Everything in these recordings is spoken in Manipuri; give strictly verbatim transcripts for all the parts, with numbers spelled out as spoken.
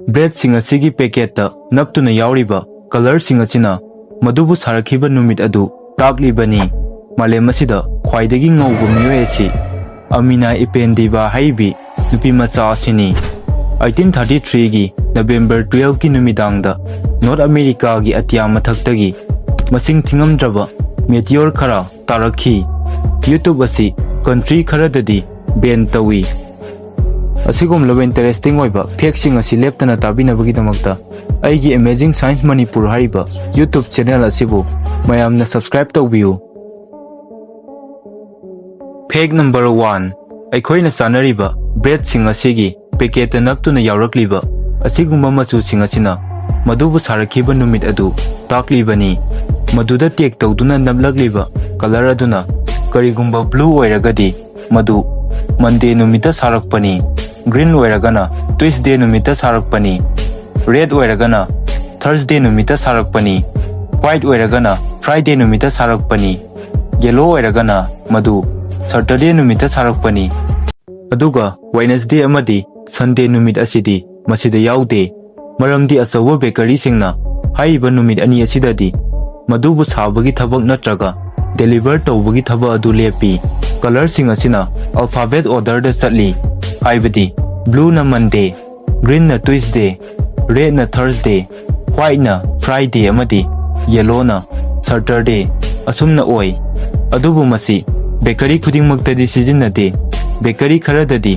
ꯕ꯭ꯔꯦꯗꯁꯤꯡ ꯑꯁꯤꯒꯤ ꯄꯦꯀꯦꯠꯇ ꯅꯞꯇꯨꯅ ꯌꯥꯎꯔꯤꯕ ꯀꯂꯔꯁꯤꯡ ꯑꯁꯤꯅ ꯃꯗꯨꯕꯨ ꯁꯥꯔꯛꯈꯤꯕ ꯅꯨꯃꯤꯠ ꯑꯗꯨ ꯇꯥꯛꯂꯤꯕꯅꯤ꯫ ꯃꯥꯂꯦꯝ ꯑꯁꯤꯗ ꯈ꯭ꯋꯥꯏꯗꯒꯤ ꯉꯧꯕ ꯃꯤꯑꯣꯏ ꯑꯁꯤ ꯑꯃꯤꯅꯥ ꯏꯄꯦꯟꯗꯤꯕꯥ ꯍꯥꯏꯔꯤꯕꯤ ꯅꯨꯄꯤ ꯃꯆꯥ ꯑꯁꯤꯅꯤ꯫ ꯑꯩꯠꯇꯤꯟ ꯊꯥꯔꯇꯤ ꯊ꯭ꯔꯤꯒꯤ ꯅꯕꯦꯝꯕꯔ ꯇꯨꯌꯦꯜꯐꯀꯤ ꯅꯨꯃꯤꯗꯥꯡꯗ ꯅꯣꯔꯠ ꯑꯃꯦꯔꯤꯀꯥꯒꯤ ꯑꯇꯤꯌꯥ ꯃꯊꯛꯇꯒꯤ ꯃꯁꯤꯡ ꯊꯤꯉꯝꯗ꯭ꯔꯕ ꯃꯦꯇꯤꯌꯣꯔ ꯈꯔ ꯇꯥꯔꯛꯈꯤ꯫ YouTube ꯑꯁꯤ ꯀꯟꯇ꯭ꯔꯤ ꯈꯔꯗꯗꯤ ꯕꯦꯟ ꯇꯧꯏ꯫ ꯑꯁꯤꯒꯨꯝꯂꯕ ꯏꯟꯇꯔꯦꯁꯇꯤꯡ ꯑꯣꯏꯕ ꯐꯦꯛꯁꯤꯡ ꯑꯁꯤ ꯂꯦꯞꯇꯅ ꯇꯥꯕꯤꯅꯕꯒꯤꯗꯃꯛꯇ ꯑꯩꯒꯤ Amazing Science Manipur ꯍꯥꯏꯔꯤꯕ YouTube ꯆꯦꯅꯦꯜ ꯑꯁꯤꯕꯨ ꯃꯌꯥꯝꯅ ꯁꯕꯁꯀ꯭ꯔꯥꯏꯕ ꯇꯧꯕꯤꯌꯨ꯫ ꯐꯦꯛ ꯅꯝꯕꯔ ꯋꯥꯟ, ꯑꯩꯈꯣꯏꯅ ꯆꯥꯅꯔꯤꯕ ꯕ꯭ꯔꯦꯗꯁꯤꯡ ꯑꯁꯤꯒꯤ ꯄꯦꯀꯦꯠꯇ ꯅꯞꯇꯨꯅ ꯌꯥꯎꯔꯛꯂꯤꯕ ꯑꯁꯤꯒꯨꯝꯕ ꯃꯆꯨꯁꯤꯡ ꯑꯁꯤꯅ ꯃꯗꯨꯕꯨ ꯁꯥꯔꯛꯈꯤꯕ ꯅꯨꯃꯤꯠ ꯑꯗꯨ ꯇꯥꯛꯂꯤꯕꯅꯤ꯫ ꯃꯗꯨꯗ ꯇꯦꯛ ꯇꯧꯗꯨꯅ ꯅꯞꯂꯛꯂꯤꯕ ꯀꯂꯔ ꯑꯗꯨꯅ ꯀꯔꯤꯒꯨꯝꯕ ꯕ꯭ꯂꯨ ꯑꯣꯏꯔꯒꯗꯤ ꯃꯗꯨ ꯃꯟꯗꯦ ꯅꯨꯃꯤꯠꯇ ꯁꯥꯔꯛꯄꯅꯤ, ꯒ꯭ꯔꯤꯟ ꯑꯣꯏꯔꯒꯅ ꯇ꯭ꯌꯨꯁꯗꯦ ꯅꯨꯃꯤꯠꯇ ꯁꯥꯔꯛꯄꯅꯤ, ꯔꯦꯗ ꯑꯣꯏꯔꯒꯅ ꯊꯔꯁꯗꯦ ꯅꯨꯃꯤꯠꯇ ꯁꯥꯔꯛꯄꯅꯤ, ꯋꯥꯏꯠ ꯑꯣꯏꯔꯒꯅ ꯐ꯭ꯔꯥꯏꯗꯦ ꯅꯨꯃꯤꯠꯇ ꯁꯥꯔꯛꯄꯅꯤ, ꯌꯦꯂꯣ ꯑꯣꯏꯔꯒꯅ ꯃꯗꯨ ꯁꯇꯔꯗꯦ ꯅꯨꯃꯤꯠꯇ ꯁꯥꯔꯛꯄꯅꯤ꯫ ꯑꯗꯨꯒ ꯋꯦꯅꯁꯗꯦ ꯑꯃꯗꯤ ꯁꯟꯗꯦ ꯅꯨꯃꯤꯠ ꯑꯁꯤꯗꯤ ꯃꯁꯤꯗ ꯌꯥꯎꯗꯦ꯫ ꯃꯔꯝꯗꯤ ꯑꯆꯧꯕ ꯕꯦꯀꯔꯤꯁꯤꯡꯅ ꯍꯥꯏꯔꯤꯕ ꯅꯨꯃꯤꯠ ꯑꯅꯤ ꯑꯁꯤꯗꯗꯤ ꯃꯗꯨꯕꯨ ꯁꯥꯕꯒꯤ ꯊꯕꯛ ꯅꯠꯇ꯭ꯔꯒ ꯗꯦꯂꯤꯚꯔ ꯇꯧꯕꯒꯤ ꯊꯕꯛ ꯑꯗꯨ ꯂꯦꯞꯄꯤ꯫ ꯀꯂꯔꯁꯤꯡ ꯑꯁꯤꯅ ꯑꯜꯐꯥꯕꯦꯠ ꯑꯣꯔꯗꯔꯗ ꯆꯠꯂꯤ, ꯍꯥꯏꯕꯗꯤ ꯕ꯭ꯂꯨꯅ ꯃꯟꯗꯦ, ꯒ꯭ꯔꯤꯟꯅ ꯇ꯭ꯌꯨꯁꯗꯦ, ꯔꯦꯗꯅ ꯊꯔꯁꯗꯦ, ꯋꯥꯏꯠꯅ ꯐ꯭ꯔꯥꯏꯗꯦ ꯑꯃꯗꯤ ꯌꯦꯂꯣꯅ ꯁꯇꯔꯗꯦ ꯑꯁꯨꯝꯅ ꯑꯣꯏ꯫ ꯑꯗꯨꯕꯨ ꯃꯁꯤ ꯕꯦꯀꯔꯤ ꯈꯨꯗꯤꯡꯃꯛꯇꯗꯤ ꯁꯤꯖꯤꯟꯅꯗꯦ꯫ ꯕꯦꯀꯔꯤ ꯈꯔꯗꯗꯤ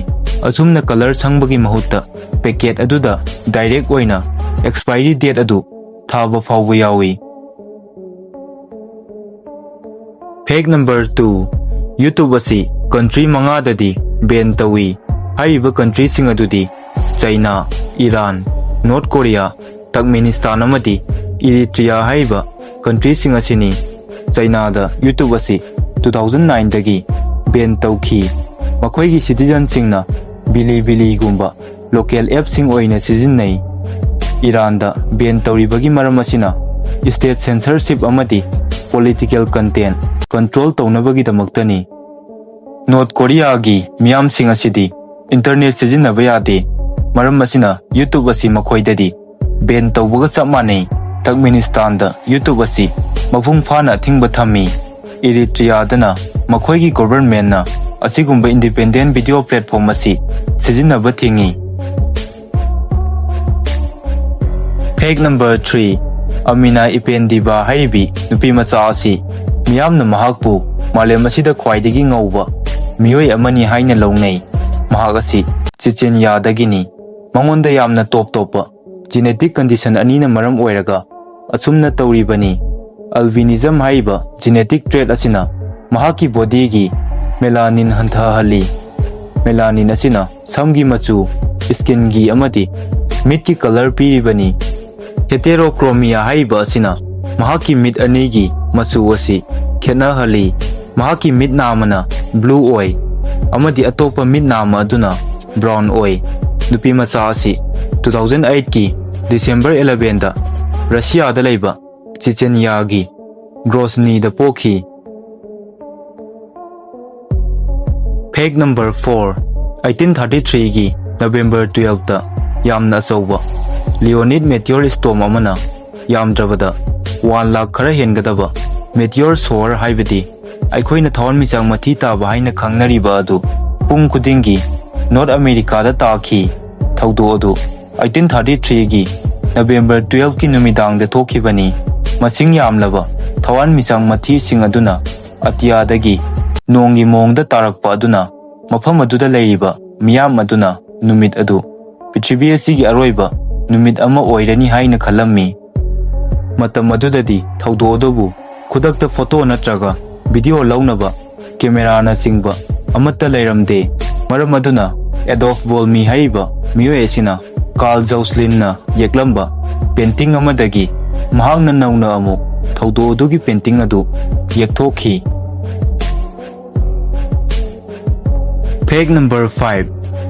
ꯑꯁꯨꯝꯅ ꯀꯂꯔ ꯁꯪꯕꯒꯤ ꯃꯍꯨꯠꯇ ꯄꯦꯀꯦꯠ ꯑꯗꯨꯗ ꯗꯥꯏꯔꯦꯛ ꯑꯣꯏꯅ ꯑꯦꯛꯁꯄꯥꯏꯔꯤ ꯗꯦꯠ ꯑꯗꯨ ꯊꯥꯕ ꯐꯥꯎꯕ ꯌꯥꯎꯏ꯫ ꯐꯦꯛ ꯅꯝꯕꯔ ꯇꯨ, YouTube ꯑꯁꯤ ꯀꯟꯇ꯭ꯔꯤ ꯃꯉꯥꯗꯗꯤ ꯕꯦꯟ ꯇꯧꯏ꯫ ꯍꯥꯏꯔꯤꯕ ꯀꯟꯇ꯭ꯔꯤꯁꯤꯡ ꯑꯗꯨꯗꯤ ꯆꯩꯅꯥ, ꯏꯔꯥꯟ, ꯅꯣꯔꯠ ꯀꯣꯔꯤꯌꯥ, ꯇꯔꯛꯃꯦꯅꯤꯁꯇꯥꯟ ꯑꯃꯗꯤ ꯏꯔꯤꯇ꯭ꯔꯤꯌꯥ ꯍꯥꯏꯔꯤꯕ ꯀꯟꯇ꯭ꯔꯤꯁꯤꯡ ꯑꯁꯤꯅꯤ꯫ ꯆꯩꯅꯥꯗ YouTube ꯑꯁꯤ ꯇꯨ ꯊꯥꯎꯖꯟ ꯅꯥꯏꯟꯗꯒꯤ ꯕꯦꯟ ꯇꯧꯈꯤ꯫ ꯃꯈꯣꯏꯒꯤ ꯁꯤꯇꯤꯖꯟꯁꯤꯡꯅ ꯕꯤꯂꯤꯕꯤꯂꯤꯒꯨꯝꯕ ꯂꯣꯀꯦꯜ ꯑꯦꯞꯁꯤꯡ ꯑꯣꯏꯅ ꯁꯤꯖꯤꯟꯅꯩ꯫ ꯏꯔꯥꯟꯗ ꯕꯦꯟ ꯇꯧꯔꯤꯕꯒꯤ ꯃꯔꯝ ꯑꯁꯤꯅ ꯁ꯭ꯇꯦꯠ ꯁꯦꯟꯁꯔꯁꯤꯞ ꯑꯃꯗꯤ ꯄꯣꯂꯤꯇꯤꯀꯦꯜ ꯀꯟꯇꯦꯟ ꯀꯟꯇ꯭ꯔꯣꯜ ꯇꯧꯅꯕꯒꯤꯗꯃꯛꯇꯅꯤ꯫ ꯅꯣꯔꯠ ꯀꯣꯔꯤꯌꯥꯒꯤ ꯃꯤꯌꯥꯝꯁꯤꯡ ꯑꯁꯤꯗꯤ ꯏꯟꯇꯔꯅꯦꯠ ꯁꯤꯖꯤꯟꯅꯕ ꯌꯥꯗꯦ꯫ ꯃꯔꯝ ꯑꯁꯤꯅ YouTube ꯑꯁꯤ ꯃꯈꯣꯏꯗꯗꯤ ban ꯇꯧꯕꯒ ꯆꯞ ꯃꯥꯟꯅꯩ꯫ ꯇꯔꯛꯃꯦꯅꯤꯁꯇꯥꯟꯗ YouTube ꯑꯁꯤ ꯃꯄꯨꯡ ꯐꯥꯅ ꯑꯊꯤꯡꯕ ꯊꯝꯃꯤ꯫ ꯏꯔꯤꯇ꯭ꯔꯤꯌꯥꯗꯅ ꯃꯈꯣꯏꯒꯤ governmentꯅ ꯑꯁꯤꯒꯨꯝꯕ independent video platform ꯑꯁꯤ ꯁꯤꯖꯤꯟꯅꯕ ꯊꯤꯡꯏ꯫ Fact number three, ꯑꯃꯤꯅꯥ ꯏꯄꯦꯟꯗꯤꯕꯥ ꯍꯥꯏꯔꯤꯕꯤ ꯅꯨꯄꯤ ꯃꯆꯥ ꯑꯁꯤ ꯃꯤꯌꯥꯝꯅ ꯃꯍꯥꯛꯄꯨ ꯃꯥꯂꯦꯝ ꯑꯁꯤꯗ ꯈ꯭ꯋꯥꯏꯗꯒꯤ ꯉꯧꯕ ꯃꯤꯑꯣꯏ ꯑꯃꯅꯤ ꯍꯥꯏꯅ ꯂꯧꯅꯩ꯫ ꯃꯍꯥꯛ ꯑꯁꯤ ꯆꯤꯆꯦꯅꯤꯌꯥꯗꯒꯤꯅꯤ꯫ ꯃꯉꯣꯟꯗ ꯌꯥꯝꯅ ꯇꯣꯞ ꯇꯣꯞꯄ genetic condition ꯑꯅꯤꯅ ꯃꯔꯝ ꯑꯣꯏꯔꯒ ꯑꯁꯨꯝꯅ ꯇꯧꯔꯤꯕꯅꯤ꯫ Albinism ꯍꯥꯏꯔꯤꯕ genetic trait ꯑꯁꯤꯅ ꯃꯍꯥꯛꯀꯤ bodyꯒꯤ melanin ꯍꯟꯊꯍꯜꯂꯤ꯫ Melanin ꯑꯁꯤꯅ ꯁꯝꯒꯤ ꯃꯆꯨ, skinꯒꯤ ꯑꯃꯗꯤ ꯃꯤꯠꯀꯤ colour ꯄꯤꯔꯤꯕꯅꯤ꯫ Heterochromia ꯍꯥꯏꯔꯤꯕ ꯑꯁꯤꯅ ꯃꯍꯥꯛꯀꯤ ꯃꯤꯠ ꯑꯅꯤꯒꯤ ꯃꯆꯨ ꯑꯁꯤ ꯈꯦꯠꯅꯍꯜꯂꯤ꯫ ꯃꯍꯥꯛꯀꯤ ꯃꯤꯠ ꯅꯥꯝꯃꯅ blue ꯑꯣꯏ ꯑꯃꯗꯤ ꯑꯇꯣꯞꯄ ꯃꯤꯠ ꯅꯥꯝꯃ ꯑꯗꯨꯅ brown ꯑꯣꯏ꯫ ꯅꯨꯄꯤ ꯃꯆꯥ ꯑꯁꯤ two thousand eight ꯀꯤ December eleven ꯗ ꯔꯁꯤꯌꯥꯗ ꯂꯩꯕ ꯆꯤꯆꯦꯅꯤꯌꯥꯒꯤ ꯒ꯭ꯔꯣꯁꯅꯤꯗ ꯄꯣꯛꯈꯤ꯫ Fact number four, eighteen thirty three ꯒꯤ November twelve ꯇ ꯌꯥꯝꯅ ꯑꯆꯧꯕ Leonid meteor storm ꯑꯃꯅ ꯌꯥꯝꯗ꯭ꯔꯕꯗ one lakh ꯈꯔ ꯍꯦꯟꯒꯗꯕ meteor shower, ꯍꯥꯏꯕꯗꯤ ꯑꯩꯈꯣꯏꯅ ꯊꯋꯥꯟꯃꯤꯆꯥꯛ ꯃꯊꯤ ꯇꯥꯕ ꯍꯥꯏꯅ ꯈꯪꯅꯔꯤꯕ ꯑꯗꯨ ꯄꯨꯡ ꯈꯨꯗꯤꯡꯒꯤ North America ꯗ ꯇꯥꯈꯤ꯫ ꯊꯧꯗꯣꯛ ꯑꯗꯨ eighteen thirty three ꯒꯤ November twelve ꯀꯤ ꯅꯨꯃꯤꯗꯥꯡꯗ ꯊꯣꯛꯈꯤꯕꯅꯤ꯫ ꯃꯁꯤꯡ ꯌꯥꯝꯂꯕ ꯊꯋꯥꯟꯃꯤꯆꯥꯛ ꯃꯊꯤꯁꯤꯡ ꯑꯗꯨꯅ ꯑꯇꯤꯌꯥꯗꯒꯤ ꯅꯣꯡꯒꯤ ꯃꯑꯣꯡꯗ ꯇꯥꯔꯛꯄ ꯑꯗꯨꯅ ꯃꯐꯝ ꯑꯗꯨꯗ ꯂꯩꯔꯤꯕ ꯃꯤꯌꯥꯝ ꯑꯗꯨꯅ ꯅꯨꯃꯤꯠ ꯑꯗꯨ ꯄ꯭ꯔꯤꯊꯤꯕꯤ ꯑꯁꯤꯒꯤ ꯑꯔꯣꯏꯕ ꯅꯨꯃꯤꯠ ꯑꯃ ꯑꯣꯏꯔꯅꯤ ꯍꯥꯏꯅ ꯈꯜꯂꯝꯃꯤ꯫ ꯃꯇꯝ ꯑꯗꯨꯗꯗꯤ ꯊꯧꯗꯣꯛ ꯑꯗꯨꯕꯨ ꯈꯨꯗꯛꯇ photo ꯅꯠꯇ꯭ꯔꯒ video ꯂꯧꯅꯕ cameraꯅꯆꯤꯡꯕ ꯑꯃꯠꯇ ꯂꯩꯔꯝꯗꯦ꯫ ꯃꯔꯝ ꯑꯗꯨꯅ Adolf Bellamy ꯍꯥꯏꯔꯤꯕ ꯃꯤꯑꯣꯏ ꯑꯁꯤꯅ Carl Jouslinꯅ ꯌꯦꯛꯂꯝꯕ painting ꯑꯃꯗꯒꯤ ꯃꯍꯥꯛꯅ ꯅꯧꯅ ꯑꯃꯨꯛ ꯊꯧꯗꯣꯛ ꯑꯗꯨꯒꯤ painting ꯑꯗꯨ ꯌꯦꯛꯊꯣꯛꯈꯤ꯫ Fact number five,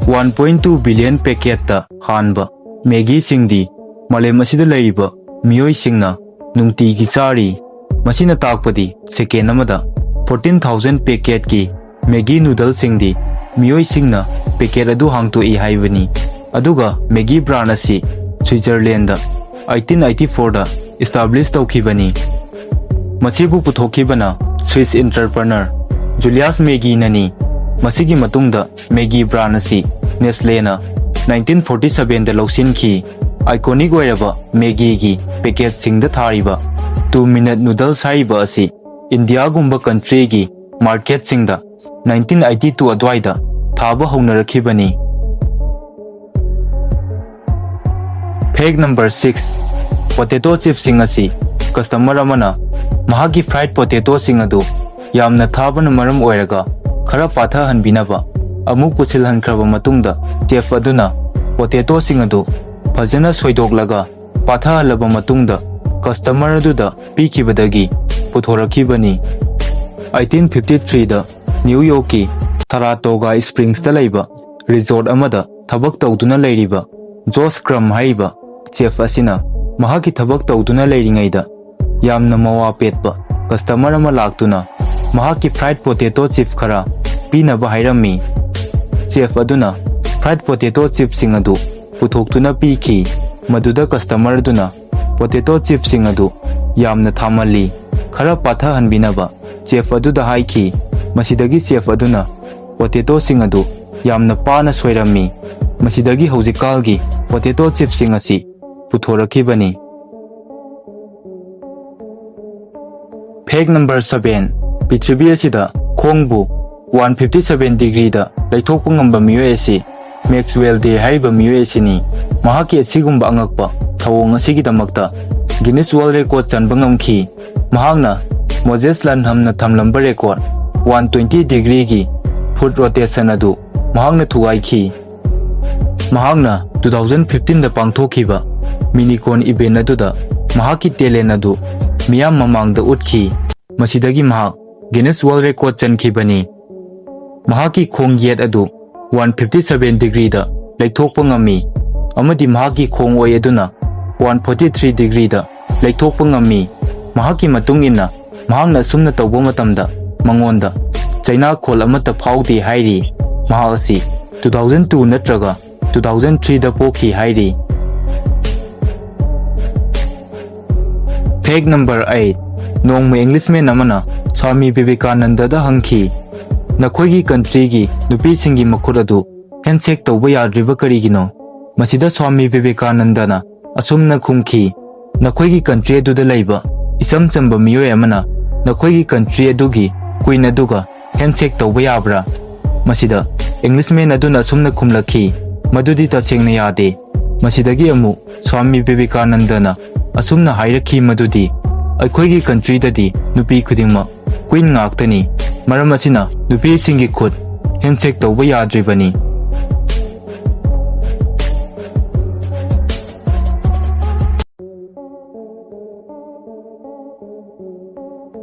one point two billion packet ꯇ ꯍꯥꯟꯕ Maggiꯁꯤꯡꯗꯤ ꯃꯥꯂꯦꯝ ꯑꯁꯤꯗ ꯂꯩꯔꯤꯕ ꯃꯤꯑꯣꯏꯁꯤꯡꯅ ꯅꯨꯡꯇꯤꯒꯤ ꯆꯥꯔꯤ꯫ ꯃꯁꯤꯅ ꯇꯥꯛꯄꯗꯤ second ꯑꯃꯗ fourteen thousand packet ꯀꯤ Maggi noodleꯁꯤꯡꯗꯤ ꯃꯤꯑꯣꯏꯁꯤꯡꯅ packet ꯑꯗꯨ ꯍꯥꯡꯇꯣꯛꯏ ꯍꯥꯏꯕꯅꯤ꯫ ꯑꯗꯨꯒ Maggi brand ꯑꯁꯤ Switzerland eighteen eighty four ꯗ establish ꯇꯧꯈꯤꯕꯅꯤ꯫ ꯃꯁꯤꯕꯨ ꯄꯨꯊꯣꯛꯈꯤꯕꯅ Swiss entrepreneur Julius Maggi ꯅꯅꯤ꯫ ꯃꯁꯤꯒꯤ ꯃꯇꯨꯡꯗ Maggi brand ꯑꯁꯤ Nestle ꯅ nineteen forty seven ꯗ ꯂꯧꯁꯤꯟꯈꯤ꯫ Iconic ꯑꯣꯏꯔꯕ Maggi ꯒꯤ package ꯁꯤꯡꯗ ꯊꯥꯔꯤꯕ two minute noodles ꯍꯥꯏꯔꯤꯕ ꯑꯁꯤ ꯏꯟꯗꯤꯌꯥꯒꯨꯝꯕ country ꯒꯤ market ꯁꯤꯡꯗ nineteen eighty two ꯑꯗꯨꯋꯥꯏꯗ ꯊꯥꯕ ꯍꯧꯅꯔꯛꯈꯤꯕꯅꯤ꯫ Fact number six, potato chips ꯁꯤꯡ ꯑꯁꯤ customer ꯑꯃꯅ ꯃꯍꯥꯛꯀꯤ fried potato ꯁꯤꯡ ꯑꯗꯨ ꯌꯥꯝꯅ ꯊꯥꯕꯅ ꯃꯔꯝ ꯑꯣꯏꯔꯒ ꯈꯔ ꯄꯥꯊꯍꯟꯕꯤꯅꯕ ꯑꯃꯨꯛ ꯄꯨꯁꯤꯜꯍꯟꯈ꯭ꯔꯕ ꯃꯇꯨꯡꯗ, chef ꯑꯗꯨꯅ potato ꯁꯤꯡ ꯑꯗꯨ ꯐꯖꯅ ꯁꯣꯏꯗꯣꯛꯂꯒ ꯄꯥꯊꯍꯜꯂꯕ ꯃꯇꯨꯡꯗ customer ꯑꯗꯨꯗ ꯄꯤꯈꯤꯕꯗꯒꯤ ꯄꯨꯊꯣꯔꯛꯈꯤꯕꯅꯤ꯫ Eighteen fifty three ꯗ New York ꯀꯤ Saratoga Springs ꯇ ꯂꯩꯕ resort ꯑꯃꯗ ꯊꯕꯛ ꯇꯧꯗꯨꯅ ꯂꯩꯔꯤꯕ Josh Crumb ꯍꯥꯏꯔꯤꯕ chef ꯑꯁꯤꯅ ꯃꯍꯥꯛꯀꯤ ꯊꯕꯛ ꯇꯧꯗꯨꯅ ꯂꯩꯔꯤꯉꯩꯗ ꯌꯥꯝꯅ ꯃꯋꯥ ꯄꯦꯠꯄ customer ꯑꯃ ꯂꯥꯛꯇꯨꯅ ꯃꯍꯥꯛꯀꯤ fried potato chip ꯈꯔ ꯄꯤꯅꯕ ꯍꯥꯏꯔꯝꯃꯤ꯫ Chef ꯑꯗꯨꯅ fried potato chip ꯁꯤꯡ ꯑꯗꯨ ꯄꯨꯊꯣꯛꯇꯨꯅ ꯄꯤꯈꯤ꯫ ꯃꯗꯨꯗ customer ꯑꯗꯨꯅ potato chip ꯁꯤꯡ ꯑꯗꯨ ꯌꯥꯝꯅ ꯊꯥꯃꯜꯂꯤ, ꯈꯔ ꯄꯥꯊꯍꯟꯕꯤꯅꯕ chef ꯑꯗꯨꯗ ꯍꯥꯏꯈꯤ꯫ ꯃꯁꯤꯗꯒꯤ chef ꯑꯗꯨꯅ potato ꯁꯤꯡ ꯑꯗꯨ ꯌꯥꯝꯅ ꯄꯥꯅ ꯁꯣꯏꯔꯝꯃꯤ꯫ ꯃꯁꯤꯗꯒꯤ ꯍꯧꯖꯤꯛꯀꯥꯜꯒꯤ potato chip ꯁꯤꯡ ꯑꯁꯤ ꯄꯨꯊꯣꯔꯛꯈꯤꯕꯅꯤ꯫ Fact number seven, ꯄ꯭ꯔꯤꯊꯤꯕꯤ ꯑꯁꯤꯗ ꯈꯣꯡꯕꯨ one fifty seven degree ꯗ ꯂꯩꯊꯣꯛꯄ ꯉꯝꯕ ꯃꯤꯑꯣꯏ ꯑꯁꯤ Maxwell Day ꯍꯥꯏꯔꯤꯕ ꯃꯤꯑꯣꯏ ꯑꯁꯤꯅꯤ꯫ ꯃꯍꯥꯛꯀꯤ ꯑꯁꯤꯒꯨꯝꯕ ꯑꯉꯛꯄ ꯊꯧꯑꯣꯡ ꯑꯁꯤꯒꯤꯗꯃꯛꯇ Guinness World Record ꯆꯟꯕ ꯉꯝꯈꯤ꯫ ꯃꯍꯥꯛꯅ Moses Lanham ꯅ ꯊꯝꯂꯝꯕ record one twenty degree ꯒꯤ foot rotation ꯑꯗꯨ ꯃꯍꯥꯛꯅ ꯊꯨꯒꯥꯏꯈꯤ꯫ ꯃꯍꯥꯛꯅ two thousand fifteen ꯗ ꯄꯥꯡꯊꯣꯛꯈꯤꯕ Minicon event ꯑꯗꯨꯗ ꯃꯍꯥꯛꯀꯤ talent ꯑꯗꯨ ꯃꯤꯌꯥꯝ ꯃꯃꯥꯡꯗ ꯎꯠꯈꯤ꯫ ꯃꯁꯤꯗꯒꯤ ꯃꯍꯥꯛ Guinness World Record ꯆꯟꯈꯤꯕꯅꯤ꯫ ꯃꯍꯥꯛꯀꯤ ꯈꯣꯡ ꯌꯦꯠ ꯑꯗꯨ one fifty seven degree ꯗ ꯂꯩꯊꯣꯛꯄ ꯉꯝꯃꯤ ꯑꯃꯗꯤ ꯃꯍꯥꯛꯀꯤ ꯈꯣꯡ ꯑꯣꯏ ꯑꯗꯨꯅ one forty three degree ꯗ ꯂꯩꯊꯣꯛꯄ ꯉꯝꯃꯤ꯫ ꯃꯍꯥꯛꯀꯤ ꯃꯇꯨꯡ ꯏꯟꯅ, ꯃꯍꯥꯛꯅ ꯑꯁꯨꯝꯅ ꯇꯧꯕ ꯃꯇꯝꯗ ꯃꯉꯣꯟꯗ ꯆꯩꯅꯥꯈꯣꯜ ꯑꯃꯠꯇ ꯐꯥꯎꯗꯦ ꯍꯥꯏꯔꯤ꯫ ꯃꯍꯥꯛ ꯑꯁꯤ two thousand two ꯅꯠꯇ꯭ꯔꯒ two thousand three ꯗ ꯄꯣꯛꯈꯤ ꯍꯥꯏꯔꯤ꯫ Fact number eight, ꯅꯣꯡꯃ Englishman ꯑꯃꯅ ꯁ꯭ꯋꯥꯃꯤ ꯕꯤꯕꯦꯀꯥꯅꯟꯗꯗ ꯍꯪꯈꯤ, "ꯅꯈꯣꯏꯒꯤ countryꯒꯤ ꯅꯨꯄꯤꯁꯤꯡꯒꯤ ꯃꯈꯨꯠ ꯑꯗꯨ handshake ꯇꯧꯕ ꯌꯥꯗ꯭ꯔꯤꯕ ꯀꯔꯤꯒꯤꯅꯣ?" ꯃꯁꯤꯗ ꯁ꯭ꯋꯥꯃꯤ ꯕꯤꯕꯦꯀꯥꯅꯟꯗꯅ ꯑꯁꯨꯝꯅ ꯈꯨꯝꯈꯤ, "ꯅꯈꯣꯏꯒꯤ country ꯑꯗꯨꯗ ꯂꯩꯕ ꯏꯆꯝ ꯆꯝꯕ ꯃꯤꯑꯣꯏ ꯑꯃꯅ ꯅꯈꯣꯏꯒꯤ country ꯑꯗꯨꯒꯤ queen ꯑꯗꯨꯒ handshake ꯇꯧꯕ ꯌꯥꯕ꯭ꯔꯥ?" ꯃꯁꯤꯗ Englishman ꯑꯗꯨꯅ ꯑꯁꯨꯝꯅ ꯈꯨꯝꯂꯛꯈꯤ, "ꯃꯗꯨꯗꯤ ꯇꯁꯦꯡꯅ ꯌꯥꯗꯦ꯫" ꯃꯁꯤꯗꯒꯤ ꯑꯃꯨꯛ ꯁ꯭ꯋꯥꯃꯤ ꯕꯤꯕꯦꯀꯥꯅꯟꯗꯅ ꯑꯁꯨꯝꯅ ꯍꯥꯏꯔꯛꯈꯤ ꯃꯗꯨꯗꯤ, "ꯑꯩꯈꯣꯏꯒꯤ countryꯗꯗꯤ ꯅꯨꯄꯤ ꯈꯨꯗꯤꯡꯃꯛ queen ꯉꯥꯛꯇꯅꯤ, ꯃꯔꯝ ꯑꯁꯤꯅ ꯅꯨꯄꯤꯁꯤꯡꯒꯤ ꯈꯨꯠ handshake ꯇꯧꯕ ꯌꯥꯗ꯭ꯔꯤꯕꯅꯤ꯫